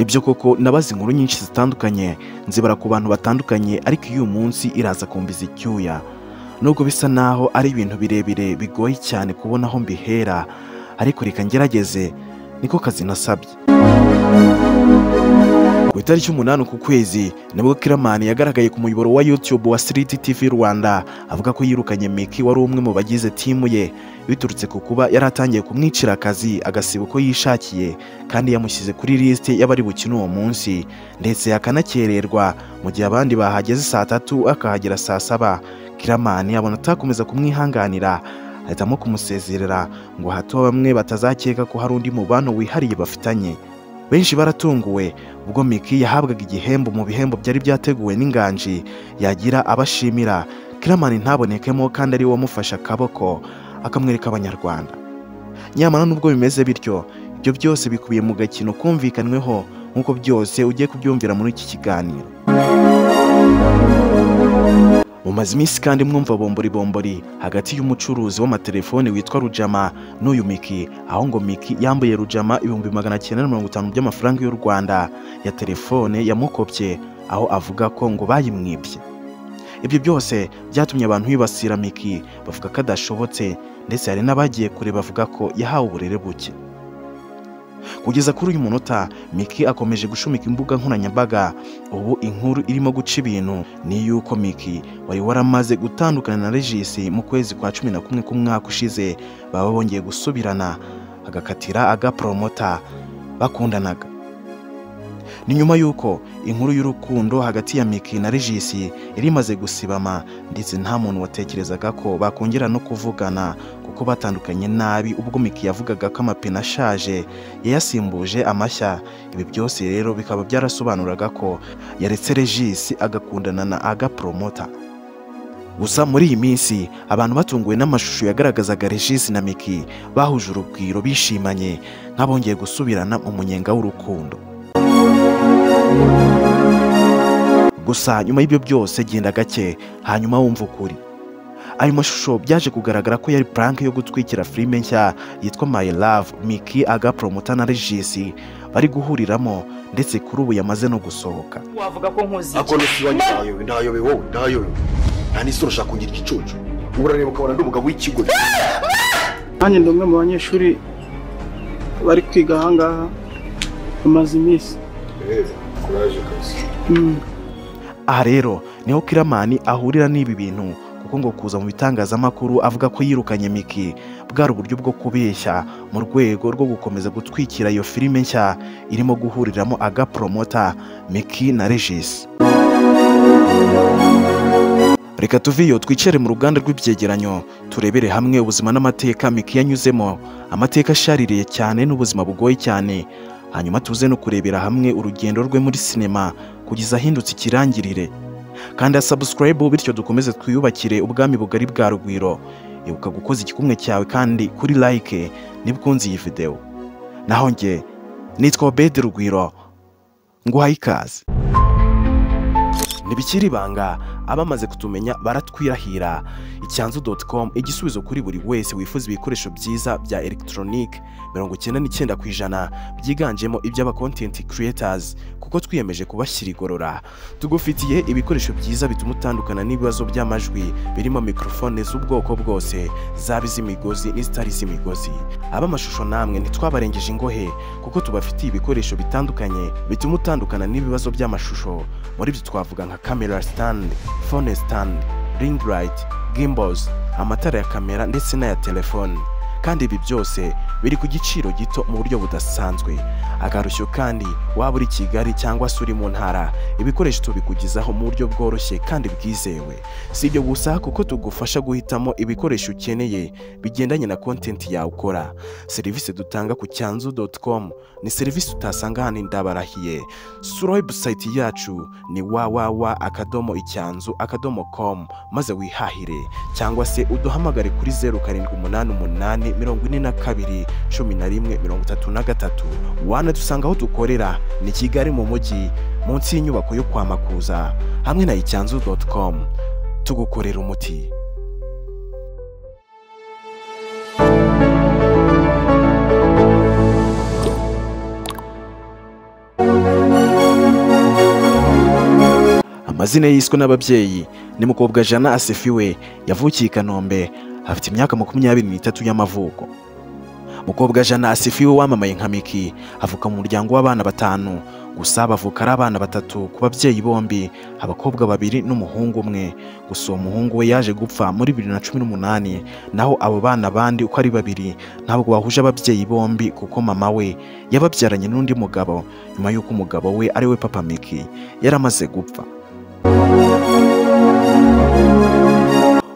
Nibyo koko nabaze inkuru nyinshi zitandukanye, nzibara ku bantu batandukanye, ariko uyu munsi iraza kumbiza icyuya. Nubwo bisa naho ari ibintu birebire bigoye cyane kubona aho mbihera, ariko reka ngerageze, niko kazi nasabye. Ku itariki 8 ku kwezi nibwo Killaman yagaragaye ku muyoboro wa YouTube wa Street TV Rwanda avuga ko yirukanye Micky wari umwe mu bagize timu ye, biturutse ku kuba yaratangiye kumwicira akazi agasiba uko yishakiye, kandi yamushyize kuri liste y'abari bukine uwo munsi, ndetse akanakererwa mu gihe abandi bahageze saa 3 akahagera saa 7. Killaman abona atakomeza kumwihanganira, ahitamo kumusezerera ngo hato bamwe batazakeka ko hari undi mubano wihariye bafitanye. Benshi baratunguwe ubwo Micky yahabwaga igihembo mu bihembo byari byateguwe n'Inganji yagira abashimira, Killaman ntabonekemo kandi ari we wamufashe akaboko akamwereka Abanyarwanda. Nyamara nubwo bimeze bityo, ibyo byose bikubiye mu gakino kumvikanweho nk'uko byose ugiye kubyumvira muri iki kiganiro. Mumaze iminsi kandi mwumva bombori bombori hagati y'umucuruzi w'amatelefone witwa Rujama n'uyu Micky, aho ngo Micky yambaye Rujama 950,000 by'amafaranga y'u Rwanda ya telefone yamukopye, aho avuga ko ngo bayimwibye. Ibyo byose byatumye abantu bibasira Micky bavuga ko adashobotse, ndetse hari n'abagiye kure bavuga ko yahawe uburere buke. Kugeza kuri uyu munota Micky akomeje gushumika imbuga nkoranyambaga. Ubu inkuru irimo guca ibintu ni yuko Micky wari waramaze gutandukana na Regis mu kwezi kwa 11 k'umwaka ushize, baba bongeye gusubirana agakatira agapromota bakundanaga. Ni nyuma yuko inkuru y'urukundo hagati ya Micky na Regis yari imaze gusibama, ndetse nta muntu watekerezaga ko bakongera no kuvugana kuko batandukanye nabi ubwo Micky yavugaga ko amapine ashaje yayasimbuje amashya. Ibi byose rero bikaba byarasobanuraga ko yaretse Regis agakundana na agapromota. Gusa muri iyi minsi abantu batunguwe n'amashusho yagaragazaga Regis na Micky bahuje urugwiro bishimanye nk'abongeye gusubirana mu munyenga w'urukundo. Gusa nyuma y'ibyo byose genda gake hanyuma wumva ukuri. Ayo mashusho byaje kugaragara ko yari prank yo gutwikira filime nshya yitwa My Love, Micky agapromota na Regis bari guhuriramo, ndetse kuri ubu yamaze no gusohoka. Wavuga ko nkuzi ako nsiwa ndayobe wowe ndayobe nta n'isura ushaka kungira igicucu, urareba ukabona ndi umugabo w'ikigo. Nanjye ndi umwe mu banyeshuri bari kwiga aha ngaha bamaze iminsi. Aha rero niho Killaman ahurira n'ibi bintu, kuko ngo kuza mu bitangazamakuru avuga ko yirukanye Micky bwari uburyo bwo kubeshya mu rwego rwo gukomeza gutwikira iyo filime nshya irimo guhuriramo agapromota Micky na Regis. Reka tuve iyo twicare mu ruganda rw'ibyegeranyo turebere hamwe ubuzima n'amateka Micky yanyuzemo, amateka ashaririye cyane n'ubuzima bugoye cyane, hanyuma tuze no kurebera hamwe urugendo rwe muri sinema kugeza ahindutse ikirangirire. Kandi subscribe bityo dukomeze twiyubakire ubwami bugari bwa Rugwiro. Ibuka gukoza igikumwe cyawe kandi kuri like niba ukunze iyi video. Naho nge nitwa Obed Rugwiro, nguhaye ikaze. Ntibikiri ibanga, abamaze kutumenya baratwirahira. Icyanzu.com igisubizo kuri buri wese wifuza ibikoresho byiza bya electronic 99% byiganjemo iby'aba content creators, kuko twiyemeje kubashyira igorora. Tugufitiye ibikoresho byiza bituma utandukana n'ibibazo by'amajwi birimo microphone z'ubwoko bwose, zaba iz'imigozi n'izitari iz'imigozi. Ab'amashusho namwe ntitwabarengeje ingohe, kuko tubafitiye ibikoresho bitandukanye bituma utandukana n'ibibazo by'amashusho. Muri byo twavuga nka camera stand, phone stand, ring light, gimbals, amatara ya kamera ndetse n'aya telefone. Kandi ibi byose biri ku giciro gito mu buryo budasanzwe. Akarushyo kandi waba uri Kigali cyangwa se uri mu ntara, ibikoresho tubikugezaho mu buryo bworoshye kandi bwizewe. Si ibyo gusa, kuko tugufasha guhitamo ibikoresho ukeneye bigendanye na content yawe ukora. Serivisi dutanga ku cyanzu.com ni serivisi utasanga hano, ndabarahiye. Sura website yacu ni www.icyanzu.com maze wihahire, cyangwa se uduhamagare kuri 0788 42 11 33. Wanadusanga aho dukorera ni Kigali mu mujyi, munsi y'inyubako yo kwa Makuza, hamwe na icyanzu.com tugukorera umuti. Amazina yiswe n'ababyeyi ni Mukobwa Jana Asifiwe, yavukiye i Kanombe, afite imyaka 23 y'amavuko. Mukobwa Jana Asifiwe wamamaye nka Miki, avuka mu muryango w'abana 5, gusa bavuka ari abana 3 ku babyeyi bombi, abakobwa 2 n'umuhungu umwe. Gusa uwo muhungu we yaje gupfa muri 2018, naho abo bana bandi uko ari 2 ntabwo bahuje ababyeyi bombi kuko mama we yababyaranye n'undi mugabo nyuma y'uko umugabo we ari we Papa Miki yaramaze gupfa.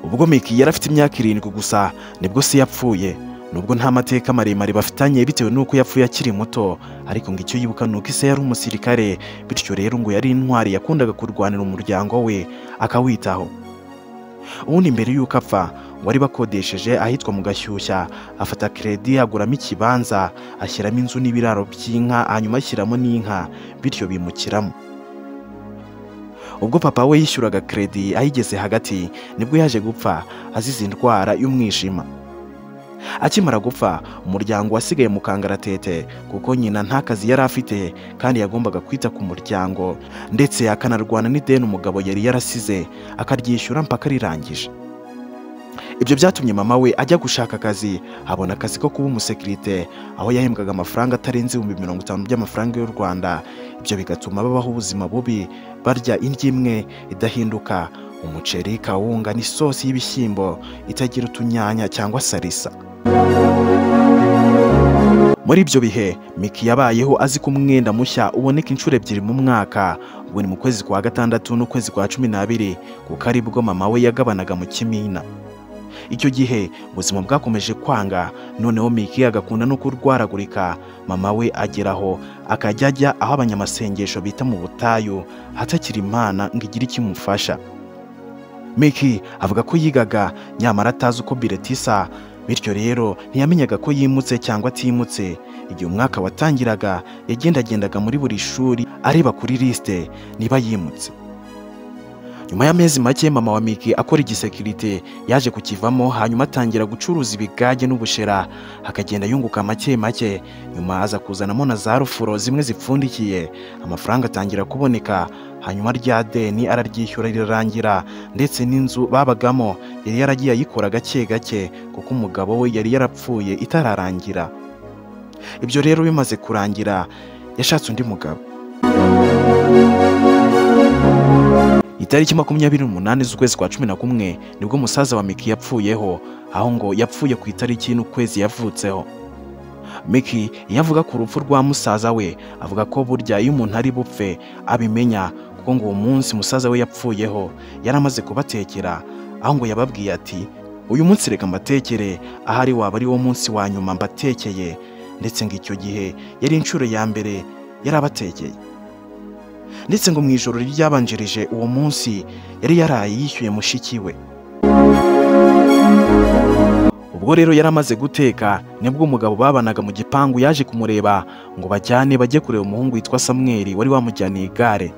Ubwo Miki yari afite imyaka 7 gusa nibwo se yapfuye. Nubwo nta mateka maremare bafitanye bitewe n'uko yapfuye akiri muto, ariko ngo icyo yibuka nuko ise yari umusirikare, bityo rero ngo yari intwari yakundaga kurwanira umuryango we akawitaho. Ubundi mbere y'uko apfa wari bakodesheje ahitwa mu Gashyushya, afata kredi aguramo ikibanza, ashyiramo inzu n'ibiraro by'inka, hanyuma ashyiramo n'inka, bityo bimukiramo. Ubwo papa we yishyuraga kredi ayigeze hagati, nibwo yaje gupfa azize indwara y'umwijima. Akimara gupfa umuryango wasigaye mu kangaratete kuko nyina nta kazi yari afite kandi yagombaga kwita ku muryango, ndetse akanarwana n'ideni umugabo yari yarasize akaryishyura mpaka rirangije. Ibyo byatumye mama we ajya gushaka akazi, abona akazi ko kuba umusekirite aho yahembwaga amafaranga atarenze 50,000 by'amafaranga y'u Rwanda. Ibyo bigatuma babaho ubuzima bubi, barya indyo imwe idahinduka, umuceri, kawunga n'isosi y'ibishyimbo itagira utunyanya cyangwa salisa. Muri ibyo bihe Miki yabayeho azi ko umwenda mushya uboneka inshuro 2 mu mwaka, ubwo ni mu kwezi kwa 6 n'ukwezi kwa 12, kuko ari bwo mama we yagabanaga mu kimina. Icyo gihe ubuzima bwakomeje kwanga, noneho Miki agakunda no kurwaragurika. Mama we ageraho akajya ajya aho abanyamasengesho bita mu butayu, atakira Imana ngo igire ikimufasha. Miki avuga ko yigaga nyamara atazi uko biretisa, bityo rero ntiyamenyaga ko yimutse cyangwa atimutse. Igihe umwaka watangiraga yagendagendaga muri buri shuri areba kuri liste niba yimutse. Nyuma y'amezi make mama wa Miki akora igisekirite yaje kukivamo, hanyuma atangira gucuruza ibigage n'ubushera, akagenda yunguka make make. Nyuma aza kuzanamo na za rufuro zimwe zipfundikiye, amafaranga atangira kuboneka, hanyuma rya deni araryishyura rirarangira, ndetse n'inzu babagamo yari yaragiye ayikora gake gake kuko umugabo we yari yarapfuye itararangira. Ibyo rero bimaze kurangira yashatse undi mugabo. Itariki 28 z'ukwezi kwa 11 nibwo musaza wa Miki yapfuyeho, aho ngo yapfuye ku itariki n'ukwezi yavutseho. Miki iyo avuga ku rupfu rwa musaza we avuga ko burya iyo umuntu ari bupfe abimenya, kuko ngo uwo munsi musaza we yapfuyeho yaramaze kubatekera, aho ngo yababwiye ati uyu munsi reka mbatekere, ahari waba ari wo munsi wa nyuma mbatekeye. Ndetse ngo icyo gihe yari inshuro ya mbere yarabatekeye. Ndetse ngo mu ijoro ryabanjirije uwo munsi yari yaraye yishyuye mushiki we. Ubwo rero yaramaze guteka nibwo umugabo babanaga mu gipangu yaje kumureba ngo bajyane bajye kureba umuhungu witwa Samweli wari wamujyaniye igare.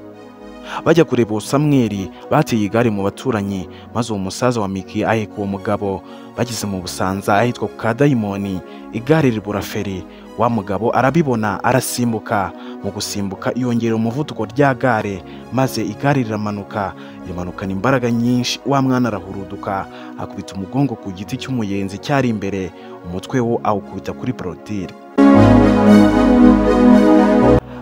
Bajya kureba uwo Samweli bateye igare mu baturanyi, maze uwo musaza wa Miki aheka uwo mugabo. Bageze mu Busanza ahitwa ku Kadayimoni, igare ribura feri. Wa mugabo arabibona arasimbuka, mu gusimbuka yongera umuvuduko rya gare, maze igare riramanuka, rimanukana imbaraga nyinshi. Wa mwana arahuruduka akubita umugongo ku giti cy'umuyenzi cyari imbere, umutwe wo awukubita kuri porodire.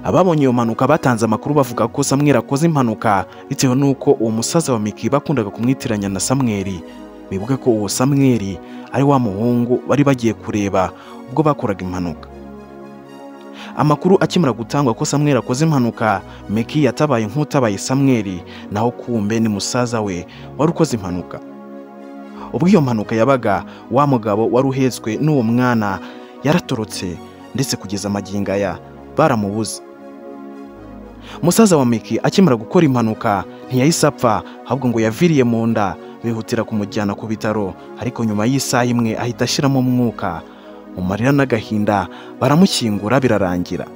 Ababonye iyo mpanuka batanze amakuru bavuga ko Samweli akoze impanuka bitewe n'uko uwo musaza wa Miki bakundaga kumwitiranya na Samweli. Bibuke ko uwo Samweli ari wa muhungu bari bagiye kureba ubwo bakoraga impanuka. Amakuru akimara gutangwa ko Samweli akoze impanuka, Miki yatabaye nk'utabaye Samweli, naho kumbe ni musaza we wari ukoze impanuka. Ubwo iyo mpanuka yabaga, wa mugabo wari uhetswe n'uwo mwana yaratorotse, ndetse kugeza magingo aya baramubuze. Musaza wa Miki akimara gukora impanuka ntiyahise apfa, ahubwo ngo yaviriye mu nda, bihutira kumujyana ku bitaro, ariko nyuma y'isaha imwe ahita ashiramo umwuka. Mu marira n'agahinda baramushyingura birarangira.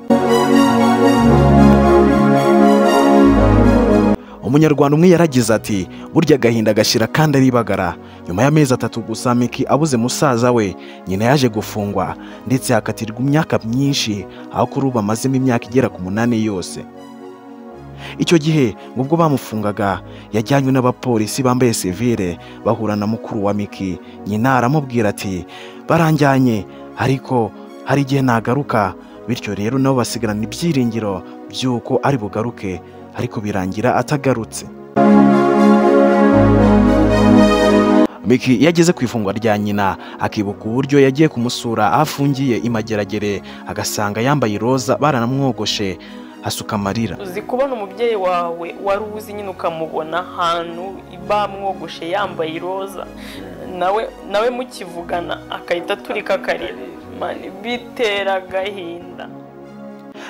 Umunyarwanda umwe yaragize ati burya agahinda gashira kandi aribagara. Nyuma y'amezi 3 gusa Miki abuze musaza we, nyina yaje gufungwa ndetse akatirwa imyaka myinshi, aho kuri ubu amazemo imyaka igera ku 8 yose. Icyo gihe ubwo bamufungaga yajyanywe n'abapolisi bambaye sivile bahura na mukuru wa Miki. Nyina aramubwira ati baranjyanye ariko hari igihe nagaruka, bityo rero nabo basigarana ibyiringiro by'uko ari bugaruke, ariko birangira atagarutse. Miki yageze ku ifungwa rya nyina akibuka uburyo yagiye kumusura afungiye imageragere agasanga yambaye iroza baranamwogoshe asuka amarira. Uzi kubona umubyeyi wawe wari uzi nyine ukamubona ahantu bamwogoshe yambaye iroza nawe mukivugana akahita aturika akarira, bitera agahinda.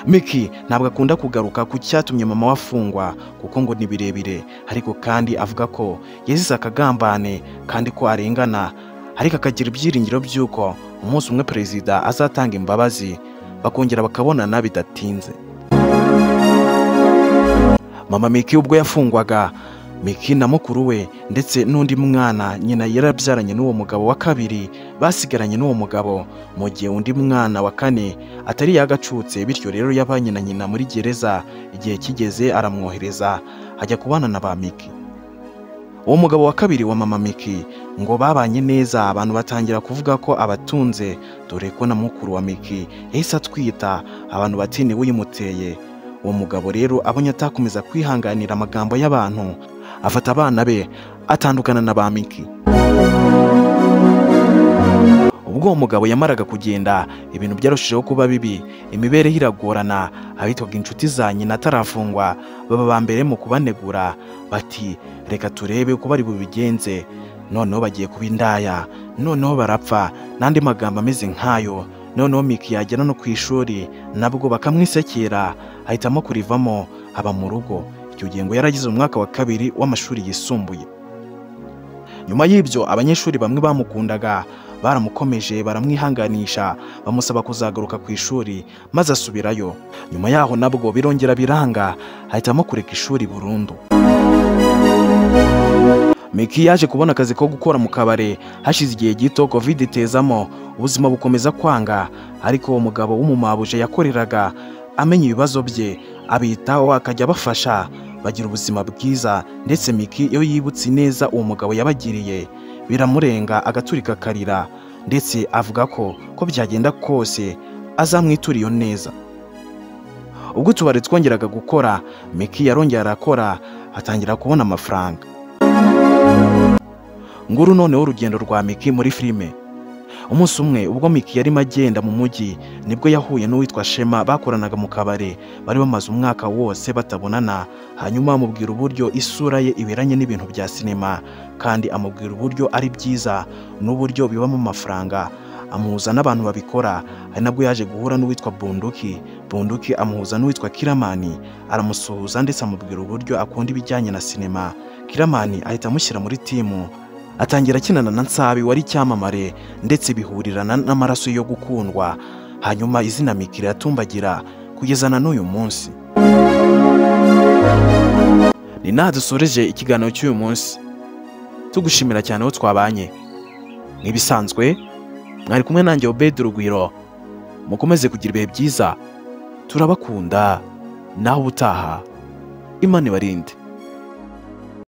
Miki ntabwo akunda kugaruka ku cyatumye mama we afungwa kuko ngo ni birebire, ariko kandi avuga ko yazize akagambane kandi ko arengana, ariko akagira ibyiringiro by'uko umunsi umwe perezida azatanga imbabazi bakongera bakabonana bidatinze. Mama Miki ubwo yafungwaga, Miki na mukuru we ndetse n'undi mwana nyina yarabyaranye n'uwo mugabo wa kabiri basigaranye n'uwo mugabo, mu gihe undi mwana wa kane atari yagacutse, bityo rero yabanye na nyina muri gereza. Igihe kigeze aramwohereza ajya kubana na ba Miki. Uwo mugabo wa kabiri wa mama Miki ngo babanye neza, abantu batangira kuvuga ko abatunze, dore ko na mukuru wa Miki yahise atwita, abantu bati ni we uyimuteye. Uwo mugabo rero abonye atakomeza kwihanganira amagambo y'abantu, afata abana be atandukana na ba Miki. Ubwo uwo mugabo yamaraga kugenda ibintu byarushijeho kuba bibi, imibereho iragorana. Abitwaga inshuti za nyina atarafungwa baba ba mbere mu kubanegura bati reka turebe uko bari bubigenze, noneho bagiye kuba indaya, noneho barapfa, n'andi magambo ameze nkayo. Noneho Miki yagera no ku ishuri nabwo bakamwisekera, ahitamo kurivamo aba mu rugo. Icyo gihe ngo yaragize umwaka wa kabiri w'amashuri yisumbuye. Nyuma y'ibyo abanyeshuri bamwe bamukundaga baramukomeje baramwihanganisha, bamusaba kuzagaruka ku ishuri maze asubirayo. Nyuma yaho nabwo birongera biranga, ahitamo kureka ishuri burundu. Miki yaje kubona akazi ko gukora mu kabare. Hashize igihe gito Covid itezamo, ubuzima bukomeza kwanga, ariko uwo mugabo w'umumabuje yakoreraga amenya ibibazo bye abitaho akajya abafasha bagira ubuzima bwiza. Ndetse Miki iyo yibutse neza uwo mugabo yabagiriye biramurenga agaturika akarira, ndetse avuga ko byagenda kose azamwitura iyo neza. Ubwo utubari twongeraga gukora, Miki yarongera arakora atangira kubona amafaranga. Nguru noneho urugendo rwa Miki muri filime. Umunsi umwe ubwo Miki yarimo agenda mu mujyi nibwo yahuye n'uwitwa Shema bakoranaga mu kabare, bari bamaze umwaka wose batabonana. Hanyuma amubwira uburyo isura ye iberanye n'ibintu bya sinema, kandi amubwira uburyo ari byiza n'uburyo bibamo amafaranga, amuhuza n'abantu babikora. Ari nabwo yaje guhura n'uwitwa Bunduki. Bunduki amuhuza n'uwitwa Kiramani, aramusuhuza ndetse amubwira uburyo akunda ibijyanye na sinema. Kiramani ahita amushyira muri timu, atangira akinana na Nsabi wari icyamamare, ndetse bihurirana n'amaraso yo gukundwa. Hanyuma izina Miki riratumbagira kugeza na n'uyu munsi. Ni naha dusoreje ikiganiro cy'uyu munsi, tugushimira cyane aho twabanye. Nk'ibisanzwe mwari kumwe nanjye Obed Rugwiro, mukomeze kugira ibihe byiza, turabakunda, naho ubutaha Imana ibarinde.